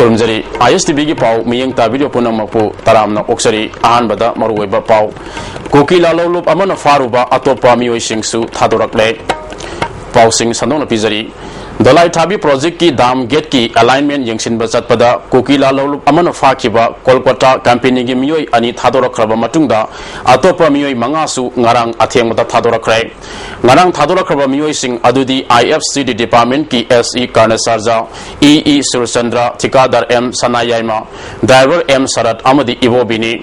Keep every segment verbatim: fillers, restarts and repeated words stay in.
ꯈꯨꯔꯨꯝꯖꯔꯤ꯫ ꯑꯥꯏ ꯑꯦꯁ T ꯚꯤꯒꯤ ꯄꯥꯎ ꯃꯤꯠꯌꯦꯡ ꯇꯥꯕꯤꯔꯤꯕ ꯄꯨꯝꯅꯃꯛꯄꯨ ꯇꯔꯥꯝꯅ ꯑꯣꯛꯆꯔꯤ꯫ ꯑꯍꯥꯟꯕꯗ ꯃꯔꯨꯑꯣꯏꯕ ꯄꯥꯎ꯫ ꯀꯨꯀꯤ ꯂꯥꯂꯣꯡꯂꯨꯞ ꯑꯃꯅ ꯐꯥꯔꯨꯕ ꯑꯇꯣꯞꯄ ꯃꯤꯑꯣꯏꯁꯤꯡꯁꯨ ꯊꯥꯗꯣꯔꯛꯂꯦ꯫ ꯄꯥꯎꯁꯤꯡ ꯁꯟꯗꯣꯛꯅ ꯄꯤꯖꯔꯤ꯫ ꯗꯣꯂꯥꯏꯊꯥꯕꯤ ꯄ꯭ꯔꯣꯖꯦꯛꯀꯤ ꯗꯥꯝ ꯒꯦꯠꯀꯤ ꯑꯦꯂꯥꯏꯟꯃꯦꯟ ꯌꯦꯡꯁꯤꯟꯕ ꯆꯠꯄꯗ ꯀꯨꯀꯤ ꯂꯥꯂꯣꯡꯂꯨꯞ ꯑꯃꯅ ꯐꯥꯈꯤꯕ ꯀꯣꯜꯀꯇꯥ ꯀꯝꯄꯦꯅꯤꯒꯤ ꯃꯤꯑꯣꯏ ꯑꯅꯤ ꯊꯥꯗꯣꯔꯛꯈ꯭ꯔꯕ ꯃꯇꯨꯡꯗ, ꯑꯇꯣꯞꯄ ꯃꯤꯑꯣꯏ ꯃꯉꯥꯁꯨ ꯉꯔꯥꯡ ꯑꯊꯦꯡꯕꯗ ꯊꯥꯗꯣꯔꯛꯈ꯭ꯔꯦ꯫ ꯉꯔꯥꯡ ꯊꯥꯗꯣꯔꯛꯈ꯭ꯔꯕ ꯃꯤꯑꯣꯏꯁꯤꯡ ꯑꯗꯨꯗꯤ ꯑꯥꯏ ꯑꯦꯐ ꯁꯤ ꯗꯤ ꯗꯤꯄꯥꯔꯠꯃꯦꯟꯠꯀꯤ S E ꯀꯔꯅꯁꯥꯔꯖꯥ, E E Surchandra, ꯊꯤꯀꯥꯗꯥꯔ M ꯁꯅꯥꯌꯥꯏꯃ, ꯗ꯭ꯔꯥꯏꯚꯔ ꯑꯦꯝ ꯁꯔꯠ ꯑꯃꯗꯤ ꯏꯕꯣꯕꯤꯅꯤ꯫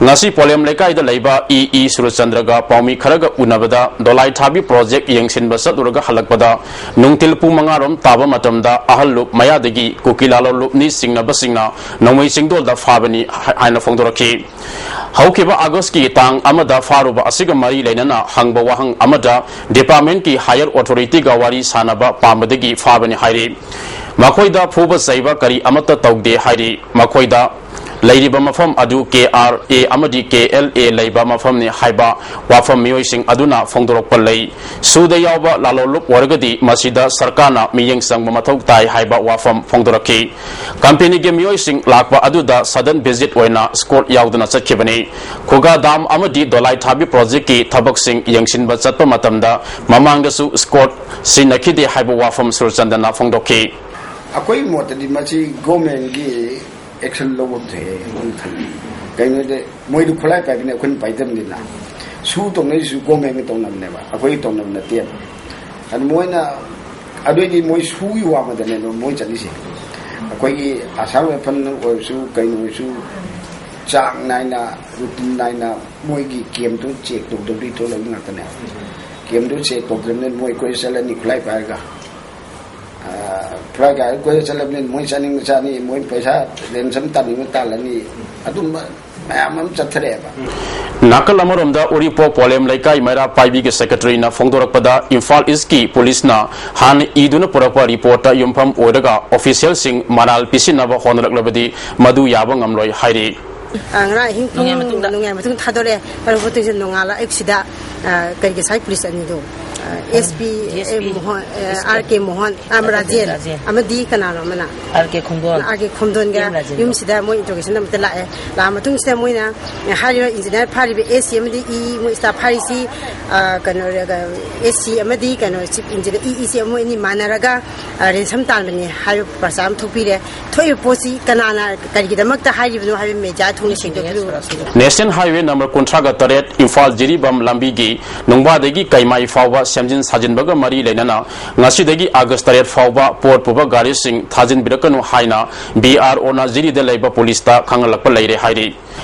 ꯉꯁꯤ ꯄꯣꯂꯦꯝ ꯂꯩꯀꯥꯏꯗ ꯂꯩꯕ ꯏ ꯏ ꯁꯨꯔꯆꯟꯗ꯭ꯔꯒ ꯄꯥꯎꯃꯤ ꯈꯔꯒ ꯎꯅꯕꯗ, ꯗꯣꯂꯥꯏꯊꯥꯕꯤ ꯄ꯭ꯔꯣꯖꯦꯛ ꯌꯦꯡꯁꯤꯟꯕ ꯆꯠꯂꯨꯔꯒ ꯍꯜꯂꯛꯄꯗ ꯅꯨꯡꯊꯤꯜ ꯄꯨꯡ ꯃꯉꯥ ꯔꯣꯝ ꯇꯥꯕ ꯃꯇꯝꯗ ꯑꯍꯜ ꯂꯨꯞ ꯃꯌꯥꯗꯒꯤ ꯀꯨꯀꯤ ꯂꯥꯂꯣꯡ ꯂꯨꯞꯅꯤ ꯆꯤꯡꯅꯕꯁꯤꯡꯅ ꯅꯣꯡꯃꯩ ꯆꯤꯡꯗꯣꯜꯗ ꯐꯥꯕꯅꯤ ꯍꯥꯏꯅ ꯐꯣꯡꯗꯣꯔꯛꯈꯤ꯫ ꯍꯧꯈꯤꯕ ꯑꯥꯒꯁ꯭ꯠꯀꯤ ꯇꯥꯡ ꯑꯃꯗ ꯐꯥꯔꯨꯕ ꯑꯁꯤꯒ ꯃꯔꯤ ꯂꯩꯅꯅ ꯍꯪꯕ ꯋꯥꯍꯪ ꯑꯃꯗ ꯗꯤꯄꯥꯔꯠꯃꯦꯟꯠꯀꯤ ꯍꯥꯌꯔ ꯑꯣꯊꯣꯔꯤꯇꯤꯒ ꯋꯥꯔꯤ ꯁꯥꯅꯕ ꯄꯥꯝꯕꯗꯒꯤ ꯐꯥꯕꯅꯤ ꯍꯥꯏꯔꯤ꯫ ꯃꯈꯣꯏꯗ ꯐꯨꯕ ꯆꯩꯕ ꯀꯔꯤ ꯑꯃꯠꯇ ꯇꯧꯗꯦ ꯍꯥꯏꯔꯤ꯫ ꯃꯈꯣꯏꯗ ꯂꯩꯔꯤꯕ ꯃꯐꯝ ꯑꯗꯨ ꯀꯦ ꯑꯥꯔ ꯑꯦ ꯑꯃꯗꯤ ꯀꯦ ꯑꯦꯜ ꯑꯦ ꯂꯩꯕ ꯃꯐꯝꯅꯤ ꯍꯥꯏꯕ ꯋꯥꯐꯝ ꯃꯤꯑꯣꯏꯁꯤꯡ ꯑꯗꯨꯅ ꯐꯣꯡꯗꯣꯔꯛꯄ ꯂꯩ꯫ ꯁꯨꯗ ꯌꯥꯎꯕ ꯂꯥꯂꯣꯡ ꯂꯨꯞ ꯑꯣꯏꯔꯒꯗꯤ ꯃꯁꯤꯗ ꯁꯔꯀꯥꯔꯅ ꯃꯤꯠꯌꯦꯡ ꯆꯪꯕ ꯃꯊꯧ ꯇꯥꯏ ꯍꯥꯏꯕ ꯋꯥꯐꯝ ꯐꯣꯡꯗꯣꯔꯛꯈꯤ꯫ ꯀꯝꯄꯦꯅꯤꯒꯤ ꯃꯤꯑꯣꯏꯁꯤꯡ ꯂꯥꯛꯄ ꯑꯗꯨꯗ ꯁꯗꯟ ꯚꯤꯖꯤꯠ ꯑꯣꯏꯅ ꯁ꯭ꯀꯣꯔꯠ ꯌꯥꯎꯗꯅ ꯆꯠꯈꯤꯕꯅꯤ꯫ ꯈꯨꯒꯥ ꯗꯥꯝ ꯑꯃꯗꯤ ꯗꯣꯂꯥꯏꯊꯥꯕꯤ ꯄ꯭ꯔꯣꯖꯦꯛꯀꯤ ꯊꯕꯛꯁꯤꯡ ꯌꯦꯡꯁꯤꯟꯕ ꯆꯠꯄ ꯃꯇꯝꯗ ꯃꯃꯥꯡꯗꯁꯨ ꯁ꯭ꯀꯣꯔꯠ ꯁꯤꯖꯤꯟꯅꯈꯤꯗꯦ ꯍꯥꯏꯕ ꯋꯥꯐꯝ ꯁꯨꯔꯆꯟꯗ꯭ꯔꯅ ꯐꯣꯡꯗꯣꯛꯈꯤ꯫ ꯑꯩꯈꯣꯏꯒꯤ ꯃꯣꯠꯇꯗꯤ ꯃꯁꯤ ꯒꯣꯔꯃꯦꯟꯒꯤ ꯑꯦꯛꯁꯟ ꯂꯧꯐꯝ ꯊꯣꯛꯑꯦ ꯑꯗꯨꯝ ꯈꯜꯂꯤ꯫ ꯀꯩꯅꯣꯗꯤ ꯃꯣꯏꯗꯤ ꯈꯨꯠꯂꯥꯏ ꯄꯥꯏꯕꯅꯤ, ꯑꯩꯈꯣꯏꯅ ꯄꯥꯏꯗꯕꯅꯤꯅ꯫ ꯁꯨ ꯇꯧꯅꯔꯤꯁꯨ ꯒꯣꯔꯃꯦꯟꯒꯤ ꯇꯧꯅꯕꯅꯦꯕ, ꯑꯩꯈꯣꯏꯒꯤ ꯇꯧꯅꯕ ꯅꯠꯇꯦꯕ꯫ ꯑꯗꯨ ꯃꯣꯏꯅ, ꯑꯗꯨꯏꯗꯤ ꯃꯣꯏ ꯁꯨꯒꯤ ꯋꯥꯡꯃꯗꯅꯦꯕ ꯃꯣꯏ ꯆꯠꯂꯤꯁꯦ꯫ ꯑꯩꯈꯣꯏꯒꯤ ꯑꯁꯥꯝ ꯔꯥꯏꯐꯜ ꯑꯣꯏꯔꯁꯨ ꯀꯩꯅꯣ ꯑꯣꯏꯔꯁꯨ ꯆꯥꯡ ꯅꯥꯏꯅ, ꯔꯨꯇꯤꯟ ꯅꯥꯏꯅ ꯃꯣꯏꯒꯤ ꯀꯦꯝꯇꯨ ꯆꯦꯛ ꯇꯧꯗꯕꯤ ꯊꯣꯛꯂꯛꯏ ꯉꯥꯛꯇꯅꯦꯕ꯫ ꯀꯦꯝꯇꯨ ꯆꯦꯛ ꯇꯧꯗ꯭ꯔꯕꯅꯤꯅ ꯃꯣꯏ ꯀꯣꯏ ꯆꯠꯂꯅꯤ ꯈꯨꯠꯂꯥꯏ ꯄꯥꯏꯔꯒ꯫ ꯐ꯭ꯂꯥꯏꯠ ꯒꯥꯔꯤ ꯀꯣꯏꯆꯠ ꯆꯠꯂꯕꯅꯤꯅ ꯃꯣꯏ ꯆꯥꯅꯤꯡꯕ ꯆꯥꯅꯤ, ꯃꯣꯏ ꯄꯩꯁꯥ ꯔꯦꯟꯁꯝ ꯇꯥꯅꯤꯡꯕ ꯇꯥꯜꯂꯅꯤ, ꯑꯗꯨꯝꯕ ꯃꯌꯥꯝ ꯑꯃ ꯆꯠꯊꯔꯛꯑꯦꯕ꯫ ꯅꯥꯀꯜ ꯑꯃꯔꯣꯝꯗ ꯎꯔꯤꯄꯣꯛ ꯄꯣꯂꯦꯝ ꯂꯩꯀꯥꯏ ꯃꯩꯔꯥ ꯄꯥꯏꯕꯤꯒꯤ ꯁꯦꯀ꯭ꯔꯦꯇꯔꯤꯅ ꯐꯣꯡꯗꯣꯔꯛꯄꯗ, ꯏꯝꯐꯥꯜ ꯏꯁꯀꯤ ꯄꯨꯂꯤꯁꯅ ꯍꯥꯟꯅ ꯏꯗꯨꯅ ꯄꯨꯔꯛꯄ ꯔꯤꯄꯣꯔꯠꯇ ꯌꯨꯝꯐꯝ ꯑꯣꯏꯔꯒ ꯑꯣꯐꯤꯁꯤꯌꯦꯜꯁꯤꯡ ꯃꯔꯥꯜ ꯄꯤꯁꯤꯟꯅꯕ ꯍꯣꯠꯅꯔꯛꯂꯕꯗꯤ ꯃꯗꯨ ꯌꯥꯕ ꯉꯝꯂꯣꯏ ꯍꯥꯏꯔꯤ꯫ ꯑ, ꯉꯔꯥꯡ ꯑꯍꯤꯡ ꯄꯨꯡ ꯅꯣꯡꯌꯥꯏ ꯃꯇꯨꯡꯗ꯫ ꯅꯣꯡꯌꯥꯏ ꯃꯇꯨꯡ ꯊꯥꯗꯣꯔꯛꯑꯦ꯫ ꯊꯥꯗꯣꯔꯛꯄ ꯃꯇꯨꯡꯁꯤꯗ ꯅꯣꯡꯉꯥꯜꯂ ꯑꯌꯨꯛꯁꯤꯗ, ꯑ, ꯀꯔꯤꯒꯤ ꯉꯁꯥꯏ ꯄꯨꯂꯤꯁ ꯑꯅꯤꯗꯣ, ꯑ, ꯑꯦꯁ ꯄꯤ, ꯑꯦꯁ ꯄꯤ, ꯑꯦ, ꯃꯣꯍꯟ, ꯑ, ꯑꯦꯁ ꯄꯤ꯫ ꯑꯥꯔ ꯀꯦ ꯃꯣꯍꯟ, ꯑ, ꯔꯥꯖꯦꯟ, ꯔꯥꯖꯦꯟ꯫ ꯑꯃꯗꯤ ꯀꯅꯥꯅꯣ ꯑꯃꯅ? ꯑꯥꯔ ꯀꯦ ꯈꯣꯡꯗꯣꯟ꯫ ꯑꯥꯔ ꯀꯦ ꯈꯣꯡꯗꯣꯟꯒ ꯑꯦꯝ ꯔꯥꯖꯦꯟꯗꯣ꯫ ꯌꯨꯝꯁꯤꯗ ꯃꯣꯏ ꯏꯟꯇ꯭ꯔꯣꯒꯦꯁꯟ ꯑꯃꯠꯇ ꯂꯥꯛꯑꯦ꯫ ꯂꯥꯛꯑ ꯃꯇꯨꯡꯁꯤꯗ ꯃꯣꯏꯅ, ꯑ, ꯍꯥꯏꯔꯤꯕ ꯏꯟꯖꯤꯅꯤꯌꯥꯔ ꯐꯥꯔꯤꯕ ꯑꯦꯁ ꯁꯤ ꯑꯃꯗꯤ ꯏ ꯃꯣꯏ ꯁ꯭ꯇꯥꯐ ꯐꯥꯔꯤꯁꯤ, ꯑ, ꯀꯩꯅꯣ, ꯑꯦꯁ ꯁꯤ ꯑꯃꯗꯤ ꯀꯩꯅꯣ ꯆꯤꯐ ꯏꯟꯖꯤꯅꯤꯌꯥꯔ ꯏ ꯏꯁꯤ ꯃꯣꯏ ꯑꯅꯤ ꯃꯥꯟꯅꯔꯒ, ꯑ, ꯔꯦꯟꯁꯝ ꯇꯥꯟꯕꯅꯤ ꯍꯥꯏꯕ ꯄ꯭ꯔꯆꯥꯔ ꯑꯃ ꯊꯣꯛꯄꯤꯔꯦ꯫ ꯊꯣꯛꯏꯕ ꯄꯣꯠꯁꯤ ꯀꯅꯥꯅ ꯀꯔꯤꯒꯤꯗꯃꯛꯇ ꯍꯥꯏꯔꯤꯕꯅꯣ ꯍꯥꯏꯕ ꯃꯦꯗꯤꯌꯥ ꯊꯣꯡꯅ ꯁꯦꯡꯗꯣꯛꯄꯤꯔꯨꯔꯣ꯫ ꯅꯦꯁꯅꯦꯜ ꯍꯥꯏꯋꯦ ꯅꯝꯕꯔ ꯀꯨꯟꯊ꯭ꯔꯥꯒ ꯇꯔꯦꯠ ꯏꯝꯐꯥꯜ ꯖꯤꯔꯤꯕꯥꯝ ꯂꯝꯕꯤꯒꯤ ꯅꯨꯡꯕꯥꯗꯒꯤ ꯀꯩꯃꯥꯏ ꯐꯥꯎꯕ ꯁꯦꯝꯖꯤꯟ ꯁꯥꯖꯤꯟꯕꯒ ꯃꯔꯤ ꯂꯩꯅꯅ ꯉꯁꯤꯗꯒꯤ ꯑꯥꯒꯁ ꯇꯔꯦꯠ ꯐꯥꯎꯕ ꯄꯣꯠ ꯄꯨꯕ ꯒꯥꯔꯤꯁꯤꯡ ꯊꯥꯖꯤꯟꯕꯤꯔꯛꯀꯅꯨ ꯍꯥꯏꯅ ꯕꯤ ꯑꯥꯔ ꯑꯣꯅ ꯖꯤꯔꯤꯗ ꯂꯩꯕ ꯄꯨꯂꯤꯁꯇ ꯈꯪꯍꯜꯂꯛꯄ ꯂꯩꯔꯦ ꯍꯥꯏꯔꯤ꯫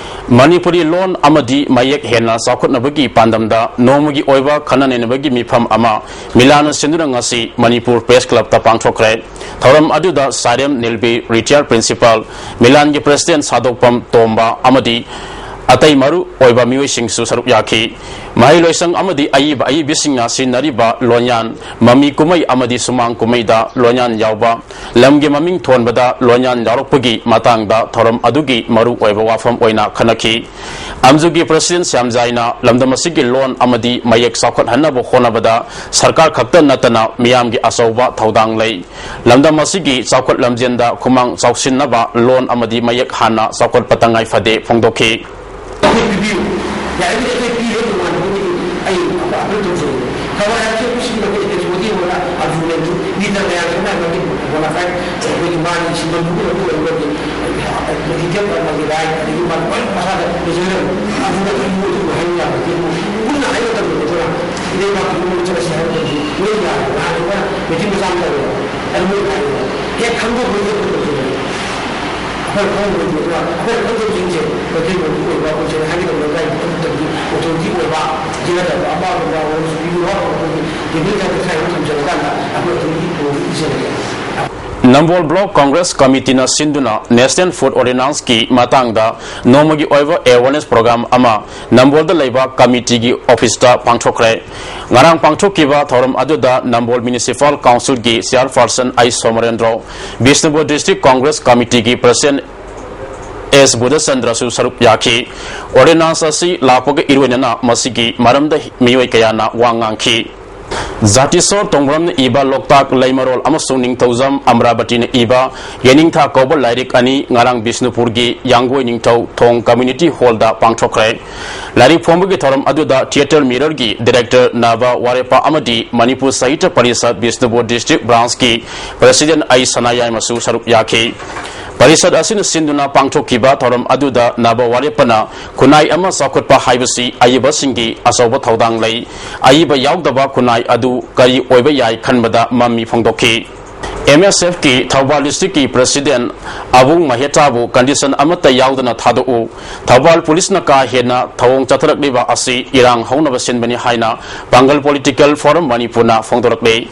ꯃꯅꯤꯄꯨꯔꯤ ꯂꯣꯟ ꯑꯃꯗꯤ ꯃꯌꯦꯛ ꯍꯦꯟꯅ ꯆꯥꯎꯈꯠꯅꯕꯒꯤ ꯄꯥꯟꯗꯝꯗ ꯅꯣꯡꯃꯒꯤ ꯑꯣꯏꯕ ꯈꯟꯅ ꯅꯩꯅꯕꯒꯤ ꯃꯤꯐꯝ ꯑꯃ ꯃꯤꯂꯥꯟꯅ ꯁꯤꯟꯗꯨꯅ ꯉꯁꯤ ꯃꯅꯤꯄꯨꯔ ꯄ꯭ꯔꯦꯁ ꯀ꯭ꯂꯕꯇ ꯄꯥꯡꯊꯣꯛꯈ꯭ꯔꯦ꯫ ꯊꯧꯔꯝ ꯑꯗꯨꯗ ꯁꯥꯏꯔꯦꯝ ꯅꯤꯜꯕꯤ, ꯔꯤꯇꯥꯌꯔ ꯄ꯭ꯔꯤꯟꯁꯤꯄꯥꯜ, ꯃꯤꯂꯥꯟꯒꯤ ꯄ꯭ꯔꯦꯁꯤꯗꯦꯟꯠ ꯁꯥꯗꯣꯛꯄꯝ ꯇꯣꯝꯕ ꯑꯃꯗꯤ ꯑꯇꯩ ꯃꯔꯨ ꯑꯣꯏꯕ ꯃꯤꯑꯣꯏꯁꯤꯡꯁꯨ ꯁꯔꯨꯛ ꯌꯥꯈꯤ꯫ ꯃꯍꯩꯂꯣꯏꯁꯪ ꯑꯃꯗꯤ ꯑꯏꯕ ꯑꯏꯕꯤꯁꯤꯡꯅ ꯁꯤꯖꯤꯟꯅꯔꯤꯕ ꯂꯣꯟꯌꯥꯟ, ꯃꯃꯤ ꯀꯨꯝꯍꯩ ꯑꯃꯗꯤ ꯁꯨꯃꯥꯡ ꯀꯨꯝꯍꯩꯗ ꯂꯣꯟꯌꯥꯟ ꯌꯥꯎꯕ, ꯂꯝꯒꯤ ꯃꯃꯤꯡ ꯊꯣꯟꯕꯗ ꯂꯣꯟꯌꯥꯟ ꯌꯥꯎꯔꯛꯄꯒꯤ ꯃꯇꯥꯡꯗ ꯊꯧꯔꯝ ꯑꯗꯨꯒꯤ ꯃꯔꯨ ꯑꯣꯏꯕ ꯋꯥꯐꯝ ꯑꯣꯏꯅ ꯈꯟꯅꯈꯤ꯫ ꯑꯝꯖꯨꯒꯤ ꯄ꯭ꯔꯦꯁꯤꯗꯦꯟꯠ ꯁ꯭ꯌꯥꯝꯖꯥꯏꯅ ꯂꯝꯗꯝ ꯑꯁꯤꯒꯤ ꯂꯣꯟ ꯑꯃꯗꯤ ꯃꯌꯦꯛ ꯆꯥꯎꯈꯠꯍꯟꯅꯕ ꯍꯣꯠꯅꯕꯗ ꯁꯔꯀꯥꯔ ꯈꯛꯇ ꯅꯠꯇꯅ ꯃꯤꯌꯥꯝꯒꯤ ꯑꯆꯧꯕ ꯊꯧꯗꯥꯡ ꯂꯩ꯫ ꯂꯝꯗꯝ ꯑꯁꯤꯒꯤ ꯆꯥꯎꯈꯠ ꯂꯝꯖꯦꯟꯗ ꯈꯨꯃꯥꯡ ꯆꯥꯎꯁꯤꯟꯅꯕ ꯂꯣꯟ ꯑꯃꯗꯤ ꯃꯌꯦꯛ ꯍꯥꯟꯅ ꯆꯥꯎꯈꯠꯄ ꯇꯉꯥꯏ ꯐꯗꯦ ꯐꯣꯡꯗꯣꯛꯈꯤ꯫ ꯑꯩꯈꯣꯏ ꯄꯤꯕꯤꯌꯨ꯫ ꯌꯥꯔꯤꯕꯗꯤ ꯑꯩꯈꯣꯏ ꯄꯤꯔꯣꯏ, ꯇꯣꯉꯥꯟꯕꯗꯤ ꯑꯩ ꯑꯄꯤꯜ ꯇꯧꯖꯩ꯫ ꯊꯧꯕꯥꯜ ꯍꯥꯏꯕꯁꯤ ꯑꯩꯈꯣꯏ ꯁꯤꯒꯤ ꯃꯇꯦꯛ ꯑꯦꯇꯦꯆ ꯕꯣꯗꯤ ꯑꯣꯏꯔꯒ ꯑꯗꯨ ꯂꯩꯕꯁꯨ ꯃꯤꯗ ꯃꯌꯥꯝ ꯁꯝꯅ ꯍꯥꯏꯔꯕꯗꯤ ꯕꯣꯅꯥꯐꯥꯏꯠ ꯑꯩꯈꯣꯏꯒꯤ ꯃꯥꯒꯤ ꯁꯤꯟꯐꯝꯗꯨꯒꯤ ꯃꯇꯨꯡ ꯏꯟꯅ ꯑꯩꯈꯣꯏꯒꯤ ꯏꯟꯗꯤꯌꯟ ꯃꯥꯒꯤ ꯔꯥꯏꯠ ꯑꯗꯒꯤ ꯃꯥꯒꯤ ꯂꯣꯏꯅ ꯃꯁꯥꯗ ꯂꯩꯖꯔꯦ꯫ ꯑꯗꯨꯅ ꯑꯩꯈꯣꯏ ꯃꯣꯏꯁꯨ ꯍꯥꯏꯕ ꯌꯥꯕ ꯅꯠꯇꯦ꯫ ꯄꯨꯟꯅ ꯍꯥꯏꯕ ꯃꯇꯝꯗꯗꯤ ꯑꯩꯈꯣꯏꯅ ꯏꯔꯩꯕꯥꯛꯀꯤ ꯃꯑꯣꯡꯗ ꯆꯠꯂꯁꯤ ꯍꯥꯏꯕ ꯃꯇꯝꯗꯗꯤ ꯂꯣꯏ ꯌꯥꯔꯦ꯫ ꯅꯍꯥꯟ ꯑꯩꯈꯣꯏꯅ ꯃꯩꯇꯩ ꯃꯆꯥ ꯑꯃ ꯇꯧꯋꯦꯕ꯫ ꯑꯗꯨ ꯃꯣꯏ ꯍꯥꯏꯔꯦꯕ꯫ ꯍꯦꯛ ꯈꯪꯗꯣꯛꯄꯗꯒꯤ ꯑꯩꯈꯣꯏ ꯇꯧꯖꯔꯦ꯫ ꯑꯩꯈꯣꯏ ꯈꯪꯗꯕꯁꯤꯡꯁꯦ, ꯑꯩꯈꯣꯏ ꯈꯪꯗꯕꯁꯤꯡꯁꯦ ꯃꯩꯇꯩꯂꯣꯟꯒꯤ ꯑꯣꯏꯕ ꯑꯩꯈꯣꯏ ꯁꯦꯡꯅ ꯍꯥꯏꯒꯗꯕ ꯂꯩꯀꯥꯏꯒꯤ ꯑꯃꯠꯇꯒꯤ ꯑꯣꯊꯣꯔꯤꯇꯤ ꯑꯣꯏꯕ ꯖꯤꯂꯥꯗ ꯑꯃ ꯑꯃ ꯑꯣꯏꯔꯁꯨ ꯄꯤꯕꯤꯌꯨ ꯍꯥꯏꯕ ꯑꯩꯈꯣꯏꯒꯤ ꯂꯤꯒꯦꯜ ꯒꯥꯏꯗ ꯈꯔ ꯑꯃ ꯊꯝꯖꯔꯀꯥꯟꯗ ꯑꯩꯈꯣꯏ ꯑꯣꯊꯣꯔꯤꯇꯤ ꯄꯨꯔꯒ ꯏꯖꯔꯒꯦ꯫ ꯅꯝꯕꯣꯜ ꯕ꯭ꯂꯣꯛ ꯀꯣꯡꯒ꯭ꯔꯦꯁ ꯀꯃꯤꯇꯤꯅ ꯁꯤꯟꯗꯨꯅ ꯅꯦꯁꯅꯦꯜ ꯐꯨꯗ ꯑꯣꯔꯗꯤꯅꯥꯟꯁꯀꯤ ꯃꯇꯥꯡꯗ ꯅꯣꯡꯃꯒꯤ ꯑꯣꯏꯕ ꯑꯦꯋꯥꯔꯅꯦꯁ ꯄ꯭ꯔꯣꯒ꯭ꯔꯥꯝ ꯑꯃ ꯅꯝꯕꯣꯜꯗ ꯂꯩꯕ ꯀꯃꯤꯇꯤꯒꯤ ꯑꯣꯐꯤꯁꯇ ꯄꯥꯡꯊꯣꯛꯈ꯭ꯔꯦ꯫ ꯉꯔꯥꯡ ꯄꯥꯡꯊꯣꯛꯈꯤꯕ ꯊꯧꯔꯝ ꯑꯗꯨꯗ ꯅꯝꯕꯣꯜ ꯃ꯭ꯌꯨꯅꯤꯁꯤꯄꯥꯜ ꯀꯥꯎꯟꯁꯤꯜꯒꯤ ꯆꯤꯌꯥꯔꯄꯥꯔꯁꯟ ꯑꯩ ꯁꯣꯃꯣꯔꯦꯟꯗ꯭ꯔꯣ, ꯕꯤꯁꯅꯨꯄꯨꯔ ꯗꯤꯁꯇ꯭ꯔꯤꯛ ꯀꯣꯡꯒ꯭ꯔꯦꯁ ꯀꯃꯤꯇꯤꯒꯤ ꯄ꯭ꯔꯁꯤꯗꯦꯟꯠ ꯑꯦꯁ ꯕꯨꯙꯆꯟꯗ꯭ꯔꯁꯨ ꯁꯔꯨꯛ ꯌꯥꯈꯤ꯫ Ordinance ꯑꯁꯤ ꯂꯥꯛꯄꯒ ꯏꯔꯣꯏꯅꯅ ꯃꯁꯤꯒꯤ ꯃꯔꯝꯗ ꯃꯤꯑꯣꯏ ꯀꯌꯥꯅ ꯋꯥ ꯉꯥꯡꯈꯤ꯫ ꯖꯥꯇꯤꯁꯣꯔ ꯇꯣꯡꯕ꯭ꯔꯝꯅ ꯏꯕ ꯂꯣꯛꯇꯥꯛ ꯂꯩꯃꯔꯣꯜ ꯑꯃꯁꯨꯡ ꯅꯤꯡꯊꯧꯖꯝ ꯑꯃꯔꯥꯕꯇꯤꯅ ꯏꯕ ꯌꯦꯅꯤꯡꯊꯥ ꯀꯧꯕ ꯂꯥꯏꯔꯤꯛ ꯑꯅꯤ ꯉꯔꯥꯡ ꯕꯤꯁꯅꯨꯄꯨꯔꯒꯤ ꯌꯥꯡꯒꯣꯏ ꯅꯤꯡꯊꯧ ꯊꯣꯡ community hall ꯗ ꯄꯥꯡꯊꯣꯛꯈ꯭ꯔꯦ꯫ ꯂꯥꯏꯔꯤꯛ ꯐꯣꯡꯕꯒꯤ ꯊꯧꯔꯝ ꯑꯗꯨꯗ Theatre Mirror ꯒꯤ director ꯅꯕ ꯋꯥꯔꯦꯄꯥ ꯑꯃꯗꯤ ꯃꯅꯤꯄꯨꯔ ꯁꯥꯍꯤꯇ꯭ꯌ ꯄꯔꯤꯁꯠ ꯕꯤꯁꯅꯨꯄꯨꯔ district branch ꯀꯤ president ꯑꯩ ꯁꯅꯥꯌꯥꯏꯃꯁꯨ ꯁꯔꯨꯛ ꯌꯥꯈꯤ꯫ ꯄꯔꯤꯁꯠ ꯑꯁꯤꯅ ꯁꯤꯟꯗꯨꯅ ꯄꯥꯡꯊꯣꯛꯈꯤꯕ ꯊꯧꯔꯝ ꯑꯗꯨꯗ ꯅꯕ ꯋꯥꯔꯦꯄꯅ ꯈꯨꯟꯅꯥꯏ ꯑꯃ ꯆꯥꯎꯈꯠꯄ ꯍꯥꯏꯕꯁꯤ ꯑꯏꯕꯁꯤꯡꯒꯤ ꯑꯆꯧꯕ ꯊꯧꯗꯥꯡ ꯂꯩ꯫ ꯑꯏꯕ ꯌꯥꯎꯗꯕ ꯈꯨꯟꯅꯥꯏ ꯑꯗꯨ ꯀꯔꯤ ꯑꯣꯏꯕ ꯌꯥꯏ ꯈꯟꯕꯗ ꯃꯃꯤ ꯐꯣꯡꯗꯣꯛꯈꯤ꯫ ꯑꯦꯝ ꯑꯦꯁ ꯑꯦꯐ ꯀꯤ ꯊꯧꯕꯥꯜ district ꯀꯤ president ꯑꯕꯨꯡ ꯃꯍꯦꯇꯥꯕꯨ condition ꯑꯃꯠꯇ ꯌꯥꯎꯗꯅ ꯊꯥꯗꯣꯛꯎ꯫ ꯊꯧꯕꯥꯜ ꯄꯨꯂꯤꯁꯅ ꯀꯥ ꯍꯦꯟꯅ ꯊꯧꯑꯣꯡ ꯆꯠꯊꯔꯛꯂꯤꯕ ꯑꯁꯤ ꯏꯔꯥꯡ ꯍꯧꯅꯕ ꯁꯤꯟꯕꯅꯤ ꯍꯥꯏꯅ ꯄꯥꯡꯒꯜ Political Forum ꯃꯅꯤꯄꯨꯔꯅ ꯐꯣꯡꯗꯣꯔꯛꯂꯤ꯫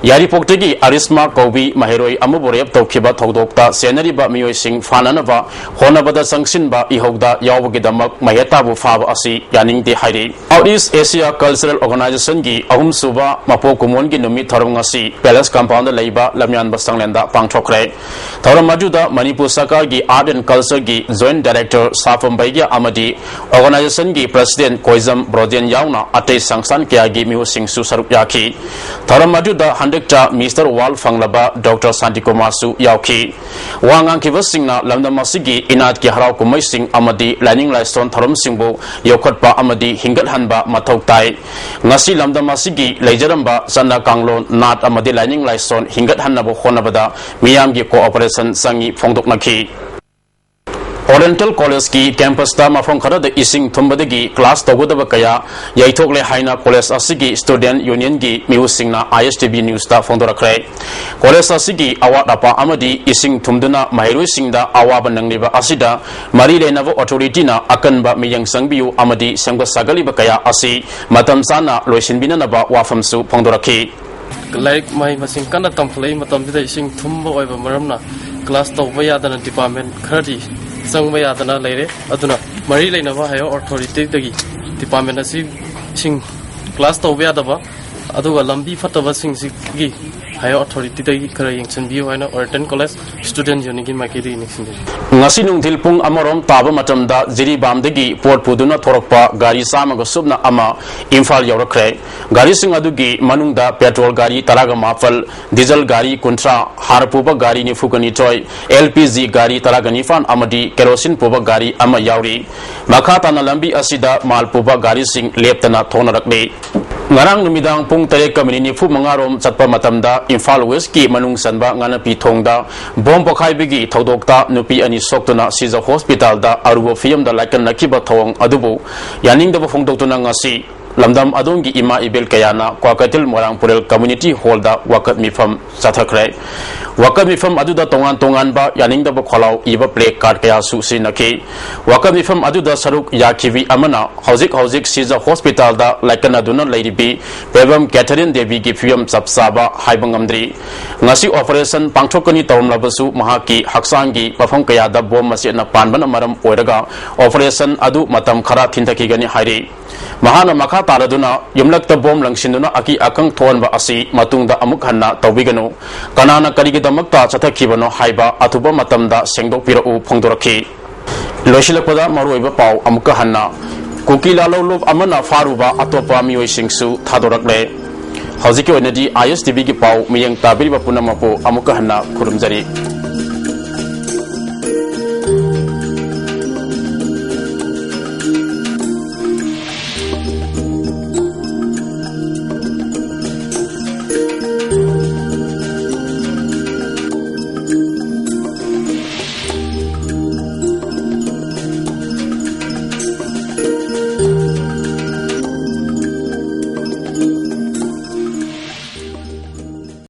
ꯌꯥꯏꯔꯤꯄꯣꯛꯇꯒꯤ ꯑꯔꯤꯁꯃꯥ ꯀꯧꯕꯤ ꯃꯍꯩꯔꯣꯏ ꯑꯃꯕꯨ rape ꯇꯧꯈꯤꯕ ꯊꯧꯗꯣꯛꯇ ꯆꯦꯟꯅꯔꯤꯕ ꯃꯤꯑꯣꯏꯁꯤꯡ ꯐꯥꯅꯅꯕ ꯍꯣꯠꯅꯕꯗ ꯆꯪꯁꯤꯟꯕ ꯏꯍꯧꯗ ꯌꯥꯎꯕꯒꯤꯗꯃꯛ ꯃꯍꯦꯇꯥꯕꯨ ꯐꯥꯕ ꯑꯁꯤ ꯌꯥꯅꯤꯡꯗꯦ ꯍꯥꯏꯔꯤ꯫ Out East Asia Cultural Organization ꯒꯤ ꯑꯍꯨꯝꯁꯨꯕ ꯃꯄꯣꯛ ꯀꯨꯝꯑꯣꯟꯒꯤ ꯅꯨꯃꯤꯠ ꯊꯧꯔꯝ ꯉꯁꯤ Palace Compound ꯗ ꯂꯩꯕ ꯂꯝꯌꯥꯟꯕ ꯁꯪꯂꯦꯟꯗ ꯄꯥꯡꯊꯣꯛꯈ꯭ꯔꯦ꯫ ꯊꯧꯔꯝ ꯑꯗꯨꯗ ꯃꯅꯤꯄꯨꯔ ꯁꯔꯀꯥꯔꯒꯤ Art and Culture ꯒꯤ Joint Director ꯁꯥꯐꯝ ꯕꯩꯒ꯭ꯌꯥ ꯑꯃꯗꯤ Organization ꯒꯤ President ꯀꯣꯏꯖꯝ ꯕ꯭ꯔꯣꯖꯦꯟ ꯌꯥꯎꯅ ꯑꯇꯩ ꯁꯪꯁꯊꯥꯟ ꯀꯌꯥꯒꯤ ꯃꯤꯍꯨꯠꯁꯤꯡꯁꯨ ꯁꯔꯨꯛ ꯌꯥꯈꯤ꯫ ꯊꯧꯔꯝ ꯑꯗꯨꯗ ꯍꯟꯗꯛꯇ Mister World ꯐꯪꯂꯕ Doctor ꯁꯥꯟꯇꯤꯀꯨꯃꯥꯔꯁꯨ ꯌꯥꯎꯈꯤ꯫ ꯋꯥ ꯉꯥꯡꯈꯤꯕꯁꯤꯡꯅ ꯂꯝꯗꯝ ꯑꯁꯤꯒꯤ ꯏꯅꯥꯠꯀꯤ ꯍꯔꯥꯎ ꯀꯨꯝꯍꯩꯁꯤꯡ ꯑꯃꯗꯤ ꯂꯥꯏꯅꯤꯡ ꯂꯥꯏꯁꯣꯟ ꯊꯧꯔꯝꯁꯤꯡꯕꯨ ꯌꯣꯛꯈꯠꯄ ꯑꯃꯗꯤ ꯍꯤꯡꯒꯠꯍꯟꯕ ꯃꯊꯧ ꯇꯥꯏ꯫ ꯉꯁꯤ ꯂꯝꯗꯝ ꯑꯁꯤꯒꯤ ꯂꯩꯖꯔꯝꯕ ꯆꯠꯅ ꯀꯥꯡꯂꯣꯟ, ꯅꯥꯠ ꯑꯃꯗꯤ ꯂꯥꯏꯅꯤꯡ ꯂꯥꯏꯁꯣꯟ ꯍꯤꯡꯒꯠꯍꯟꯅꯕ ꯍꯣꯠꯅꯕꯗ ꯃꯤꯌꯥꯝꯒꯤ cooperation ꯆꯪꯏ ꯐꯣꯡꯗꯣꯛꯅꯈꯤ꯫ Oriental College ꯀꯤ campus ꯇ ꯃꯐꯝ ꯈꯔꯗ ꯏꯁꯤꯡ ꯊꯨꯝꯕꯗꯒꯤ class ꯇꯧꯒꯗꯕ ꯀꯌꯥ ꯌꯩꯊꯣꯛꯂꯦ ꯍꯥꯏꯅ college ꯑꯁꯤꯒꯤ student union ꯒꯤ ꯃꯤꯍꯨꯠꯁꯤꯡꯅ I S T V news ꯇ ꯐꯣꯡꯗꯣꯔꯛꯈ꯭ꯔꯦ꯫ College ꯑꯁꯤꯒꯤ ꯑꯋꯥꯠ ꯑꯄꯥ ꯑꯃꯗꯤ ꯏꯁꯤꯡ ꯊꯨꯝꯗꯨꯅ ꯃꯍꯩꯔꯣꯏꯁꯤꯡꯗ ꯑꯋꯥꯕ ꯅꯪꯂꯤꯕ ꯑꯁꯤꯗ ꯃꯔꯤ ꯂꯩꯅꯕ authority ꯅ ꯑꯀꯟꯕ ꯃꯤꯠꯌꯦꯡ ꯆꯪꯕꯤꯌꯨ ꯑꯃꯗꯤ ꯁꯦꯝꯒꯠ ꯁꯥꯒꯠꯂꯤꯕ ꯀꯌꯥ ꯑꯁꯤ ꯃꯇꯝ ꯆꯥꯅ ꯂꯣꯏꯁꯤꯟꯕꯤꯅꯅꯕ ꯋꯥꯐꯝꯁꯨ ꯐꯣꯡꯗꯣꯔꯛꯈꯤ꯫ ꯂꯥꯏꯔꯤꯛ ꯃꯍꯩ ꯃꯁꯤꯡ ꯀꯟꯅ ꯇꯝꯈꯠꯂꯛꯏ ꯃꯇꯝꯁꯤꯗ ꯏꯁꯤꯡ ꯊꯨꯝꯕ ꯑꯣꯏꯕ ꯃꯔꯝꯅ class ꯇꯧꯕ ꯌꯥꯗꯅ department ꯈꯔꯗꯤ ꯆꯪꯕ ꯌꯥꯗꯅ ꯂꯩꯔꯦ꯫ ꯑꯗꯨꯅ ꯃꯔꯤ ꯂꯩꯅꯕ higher authority ꯗꯒꯤ department ꯑꯁꯤ ꯏꯁꯤꯡ class ꯇꯧꯕ ꯌꯥꯗꯕ, ꯑꯗꯨꯒ ꯂꯝꯕꯤ ꯐꯠꯇꯕꯁꯤꯡꯁꯤꯒꯤ higher authority ꯗꯒꯤ ꯈꯔ ꯌꯦꯡꯁꯤꯟꯕꯤꯌꯨ ꯍꯥꯏꯅ Oriental College Student Union ꯒꯤ ꯃꯥꯏꯀꯩꯗꯒꯤ ꯅꯤꯡꯁꯤꯡꯖꯔꯤ꯫ ꯉꯁꯤ ꯅꯨꯡꯊꯤꯜ ꯄꯨꯡ ꯑꯃꯔꯣꯝ ꯇꯥꯕ ꯃꯇꯝꯗ ꯖꯤꯔꯤꯕꯥꯝꯗꯒꯤ ꯄꯣꯠ ꯄꯨꯗꯨꯅ ꯊꯣꯔꯛꯄ ꯒꯥꯔꯤ ꯆꯥꯝꯃꯒ ꯁꯨꯞꯅ ꯑꯃ ꯏꯝꯐꯥꯜ ꯌꯧꯔꯛꯈ꯭ꯔꯦ꯫ ꯒꯥꯔꯤꯁꯤꯡ ꯑꯗꯨꯒꯤ ꯃꯅꯨꯡꯗ petrol ꯒꯥꯔꯤ ꯇꯔꯥꯒ ꯃꯥꯄꯜ, diesel ꯒꯥꯔꯤ ꯀꯨꯟꯊ꯭ꯔꯥ, ꯍꯥꯔ ꯄꯨꯕ ꯒꯥꯔꯤ ꯅꯤꯐꯨꯒ ꯅꯤꯊꯣꯏ, L P G ꯒꯥꯔꯤ ꯇꯔꯥꯒ ꯅꯤꯄꯥꯟ ꯑꯃꯗꯤ kerosene ꯄꯨꯕ ꯒꯥꯔꯤ ꯑꯃ ꯌꯥꯎꯔꯤ꯫ ꯃꯈꯥ ꯇꯥꯅ ꯂꯝꯕꯤ ꯑꯁꯤꯗ ꯃꯥꯜ ꯄꯨꯕ ꯒꯥꯔꯤꯁꯤꯡ ꯂꯦꯞꯇꯅ ꯊꯣꯛꯅꯔꯛꯂꯤ꯫ ꯉꯔꯥꯡ ꯅꯨꯃꯤꯗꯥꯡ ꯄꯨꯡ ꯇꯔꯦꯠꯀ ꯃꯤꯅꯤꯠ ꯅꯤꯐꯨ ꯃꯉꯥ ꯔꯣꯝ ꯆꯠꯄ ꯃꯇꯝꯗ ꯏꯝꯐꯥꯜ ꯋꯦꯁꯀꯤ ꯃꯅꯨꯡ ꯆꯟꯕ ꯉꯥꯅꯄꯤ ꯊꯣꯡꯗ ꯕꯣꯝ ꯄꯣꯈꯥꯏꯕꯒꯤ ꯊꯧꯗꯣꯛꯇ ꯅꯨꯄꯤ ꯑꯅꯤ ꯁꯣꯛꯇꯨꯅ ꯁꯤꯖ ꯍꯣꯁꯄꯤꯇꯥꯜꯗ ꯑꯔꯨꯕ ꯐꯤꯕꯝꯗ ꯂꯥꯏꯀꯠꯅꯈꯤꯕ ꯊꯧꯑꯣꯡ ꯑꯗꯨꯕꯨ ꯌꯥꯅꯤꯡꯗꯕ ꯐꯣꯡꯗꯣꯛꯇꯨꯅ ꯉꯁꯤ ꯂꯝꯗꯝ ꯑꯗꯣꯝꯒꯤ ꯏꯃꯥ ꯏꯕꯦꯜ ꯀꯌꯥꯅ ꯀ꯭ꯋꯥꯀꯩꯊꯦꯜ ꯃꯣꯏꯔꯥꯡ ꯄꯨꯔꯦꯜ community hall ꯗ ꯋꯥꯀꯠ ꯃꯤꯐꯝ ꯆꯠꯊꯈ꯭ꯔꯦ꯫ ꯋꯥꯀꯠ ꯃꯤꯐꯝ ꯑꯗꯨꯗ ꯇꯣꯉꯥꯟ ꯇꯣꯉꯥꯟꯕ ꯌꯥꯅꯤꯡꯗꯕ ꯈꯣꯜꯂꯥꯎ ꯏꯕ placard ꯀꯌꯥꯁꯨ ꯁꯤꯖꯤꯟꯅꯈꯤ꯫ ꯋꯥꯀꯠ ꯃꯤꯐꯝ ꯑꯗꯨꯗ ꯁꯔꯨꯛ ꯌꯥꯈꯤꯕꯤ ꯑꯃꯅ ꯍꯧꯖꯤꯛ ꯍꯧꯖꯤꯛ ꯁꯤꯖ ꯍꯣꯁꯄꯤꯇꯥꯜꯗ ꯂꯥꯏꯀꯠꯅꯗꯨꯅ ꯂꯩꯔꯤꯕꯤ ꯄꯦꯕꯝ ꯀꯦꯊꯔꯤꯟ ꯗꯦꯕꯤꯒꯤ ꯐꯤꯕꯝ ꯆꯞ ꯆꯥꯕ ꯍꯥꯏꯕ ꯉꯝꯗ꯭ꯔꯤ꯫ ꯉꯁꯤ operation ꯄꯥꯡꯊꯣꯛꯀꯅꯤ ꯇꯧꯔꯝꯂꯕꯁꯨ ꯃꯍꯥꯛꯀꯤ ꯍꯛꯆꯥꯡꯒꯤ ꯃꯐꯝ ꯀꯌꯥꯗ ꯕꯣꯝ ꯃꯆꯦꯠꯅ ꯄꯥꯟꯕꯅ ꯃꯔꯝ ꯑꯣꯏꯔꯒ operation ꯑꯗꯨ ꯃꯇꯝ ꯈꯔ ꯊꯤꯟꯊꯈꯤꯒꯅꯤ ꯍꯥꯏꯔꯤ꯫ ꯃꯍꯥꯛꯅ ꯃꯈꯥ ꯇꯥꯔꯗꯨꯅ ꯌꯨꯝꯂꯛꯇ ꯕꯣꯝ ꯂꯪꯁꯤꯟꯗꯨꯅ ꯑꯀꯤ ꯑꯈꯪ ꯊꯣꯛꯍꯟꯕ ꯑꯁꯤ ꯃꯇꯨꯡꯗ ꯑꯃꯨꯛ ꯍꯟꯅ ꯇꯧꯕꯤꯒꯅꯨ꯫ ꯀꯅꯥꯅ ꯀꯔꯤꯒꯤꯗꯃꯛꯇ ꯆꯠꯊꯈꯤꯕꯅꯣ ꯍꯥꯏꯕ ꯑꯊꯨꯕ ꯃꯇꯝꯗ ꯁꯦꯡꯗꯣꯛꯄꯤꯔꯛꯎ ꯐꯣꯡꯗꯣꯔꯛꯈꯤ꯫ ꯂꯣꯏꯁꯤꯜꯂꯛꯄꯗ ꯃꯔꯨꯑꯣꯏꯕ ꯄꯥꯎ ꯑꯃꯨꯛꯀ ꯍꯟꯅ꯫ ꯀꯨꯀꯤ ꯂꯥꯂꯣꯡ ꯂꯨꯞ ꯑꯃꯅ ꯐꯥꯔꯨꯕ ꯑꯇꯣꯞꯄ ꯃꯤꯑꯣꯏꯁꯤꯡꯁꯨ ꯊꯥꯗꯣꯔꯛꯂꯦ꯫ ꯍꯧꯖꯤꯛꯀꯤ ꯑꯣꯏꯅꯗꯤ I S T V ꯒꯤ ꯄꯥꯎ ꯃꯤꯠꯌꯦꯡ ꯇꯥꯕꯤꯔꯤꯕ ꯄꯨꯝꯅꯃꯛꯄꯨ ꯑꯃꯨꯛꯀ ꯍꯟꯅ ꯈꯨꯔꯨꯝꯖꯔꯤ꯫